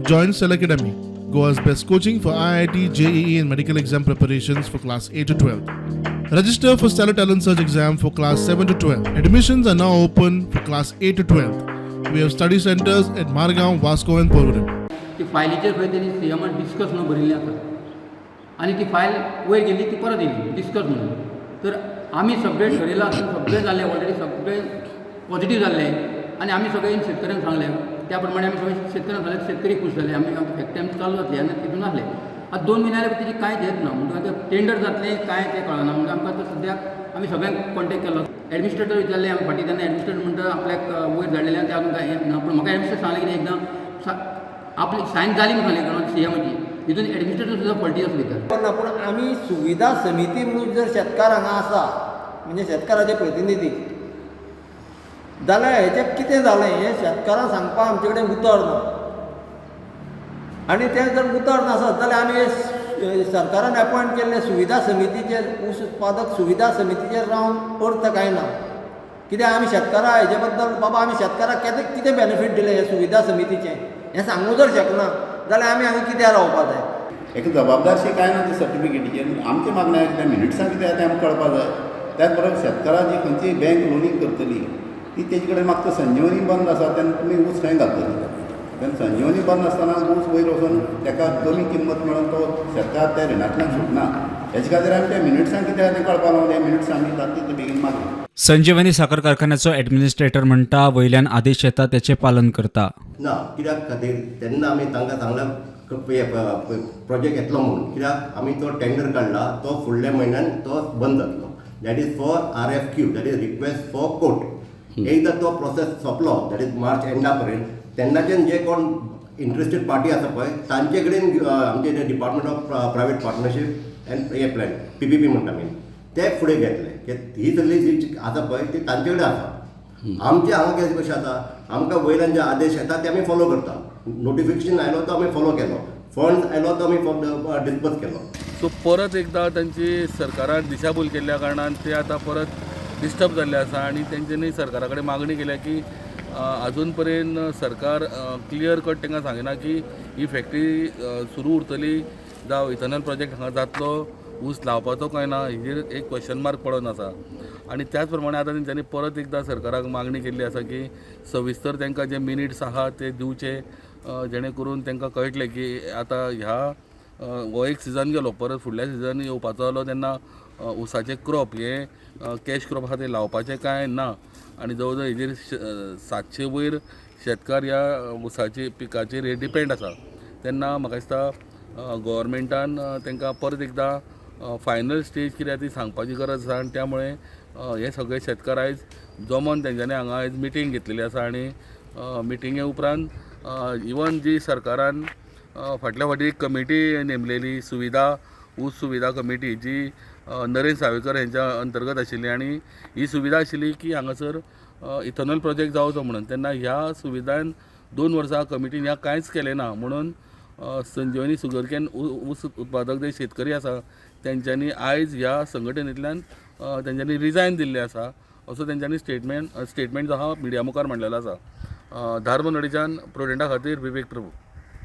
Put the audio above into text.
Join Cell Academy, Goa's best coaching for IIT, JEE, and medical exam preparations for class 8 to 12. Register for Stellar Talent Search exam for class 7 to 12. Admissions are now open for class 8 to 12. We have study centers at Margaon, Vasco, and Porvorim. ती फायलीचेर खंय तेणी सीएमान discuss म्हणून बरयल्लें आसा आनी ती file वयर गेली, ती परत येयली डिस्कस म्हणून. तर आमी सगळें ठरयलां आसून सगळें जालें, ऑलरेडी सगळें पॉझिटीव जाल्लें आनी आमी सगळे शेतकऱ्यांक सांगलें. त्या प्रमाणे आमी सगळे शेतकऱ्यांक सांगलें, शेतकरी खूश जाले. आमी आमची फॅक्टरी आमची चालू जातली आनी तितून आसले. आतां 2 म्हयने जाले, तेजी कांयच येत ना. म्हणटकच आतां टेंडर जातलें काय तें कळना. म्हणजे आमकां आतां सद्याक आमी सगळ्यांक कॉन्टेक्ट केलो, एडमिनिस्ट्रेटर विचारलें आमी फाटीं तेन्ना. एडमिनिस्ट्रेटर म्हणटा आपल्याक वयर धाडलेलें आनी तें अजून कांय हें ना. पूण म्हाका एडमिनिस्ट्रेटर सांगलें कितें, एकदां आपली सायन जाली म्हणून सांगलें सीएमाची. हितून एडमिनिस्ट्रेटर सुद्दां फॉल्टी आसली तर. पण ना, पूण आमी सुविधा समिती म्हणून जर शेतकार हांगा आसा, म्हणजे शेतकाराचे प्रतिनिधी, जाल्यार हेचें कितें जालें हें शेतकारांक सांगपाक आमचे कडेन उतर ना. आनी तें जर उतर नासत जाल्यार आमी हे सरकारान एपॉयंट केल्ले सुविधा समितीचेर, ऊस उत्पादक सुविधा समितीचेर रावन अर्थ कांय ना. कित्याक आमी शेतकारां हेजे बद्दल, बाबा, आमी शेतकाराक कितें कितें बेनिफीट दिलें हे सुविधा समितीचें हें सांगूंक जर शकना जाल्यार आमी हांगा कित्याक रावपा जाय? एक जबाबदारशी कांय ना ते सर्टिफिकेटीचेर. आमचें मागणें, त्या मिनिट्सां कितें आसा तें आमकां कळपा जाय. त्याच बरोबर शेतकारां जी खंयची बँक लोनींग करतली ती तेजे कडेन मागता. संजीवनी बंद आसा तेन्ना तुमी ऊस खंय घालतली? तेन्ना संजीवनी बंद आसतना ऊस वयर वचून ताका कमी किंमत मेळून तो शेतकार त्या रिणांतल्यान सुटना. हेजे खातीर आमी त्या मिनिट्सां कितें आसा तें कळपा लागून हे मिनिट्स आमी तात्पुरते बेगीन मागले. संजीवनी साखर कारखान्याचो ॲडमिनिस्ट्रेटर म्हणटा, वयल्यान आदेश येता त्याचे पालन करता. ना, कित्याक खातीर तेन्ना आमी तांकां सांगलां प्रोजेक्ट येतलो म्हणून, कित्याक आमी तो टेंडर काडला, तो फुडल्या म्हयन्यान तो बंद जातलो. That is for RFQ, that is request for quote. एकदां तो प्रोसेस सोंपलो, that is मार्च एंडा पर्यंत, तेन्नाच्यान जे कोण इंट्रस्टेड पार्टी आसा पळय, तांचे कडेन आमचे Department of Private Partnership and हे प्लॅन, पीपीपी म्हणटा आमी, ते फुडें घेतले की ही सगळी जी आसा पळय ती तांचे कडेन आसा. आमचे हांगा कितें कशें आसा, आमकां वयल्यान जे आदेश येता ते आमी फॉलो करता. नोटिफिकेशन आयलो तो आमी फॉलो केलो, फंड्स आयलो तो आमी डिस्बर्स केलो. सो परत एकदां तांची सरकारान दिशाभूल केल्ल्या कारणान ते आतां परत डिस्टर्ब जाल्ले आसा आनी तेंच्यांनी सरकारा कडेन मागणी केल्या की अजून पर्यंत सरकार क्लियर कट तांकां सांगिना की ही फॅक्टरी सुरू उरतली जावं इथेनॉल प्रोजेक्ट हांगा जातलो, ऊस लावपाचो काय ना, हेजेर एक क्वेश्चन मार्क पडून आसा. आनी त्याच प्रमाणे आतां तेंच्यांनी परत एकदां सरकाराक मागणी केल्ली आसा की सविस्तर तांकां जे मिनिट्स आहा ते दिवचे, जेणे करून तांकां कळटलें की आतां ह्या हो एक सिजन गेलो, परत फुडल्या सिजन येवपाचो जालो तेन्ना ऊसाचें क्रॉप हें कॅश क्रॉप आहा तें लावपाचें काय ना. आनी जवळ जवळ हेजेर 700 वयर शेतकार ह्या ऊसाचे पिकाचेर हे डिपेंड आसा. तेन्ना म्हाका दिसता गोवोरमेंटान तांकां परत एकदां फायनल स्टेज कितें आहा ती सांगपाची गरज आसा. आनी त्यामुळे हे सगळे शेतकार आयज जमोन तेंच्यांनी हांगा आयज मिटींग घेतलेली आसा. आनी मिटिंगे उपरांत इवन जी सरकारान फाटल्या फावटी एक कमिटी नेमलेली, सुविधा ऊस सुविधा कमिटी, जी नरेंद्र सावयकर हेंच्या अंतर्गत आशिल्ली आनी ही सुविधा आशिल्ली की हांगासर इथेनॉल प्रोजेक्ट जावचो म्हणून, तेन्ना ह्या सुविधान 2 वर्सां कमिटीन ह्या कांयच केलें ना म्हणून संजीवनी शुगरकेन ऊस उत्पादक जे शेतकरी आसा तेंच्यांनी आयज ह्या संघटनेंतल्यान तेंच्यांनी रिजायन दिल्लें आसा, असो तेंच्यांनी स्टेटमेंट जो आहा मिडिया मुखार मांडलेलो आसा. धारबांदोडेच्यान प्रुडंटा खातीर विवेक प्रभू.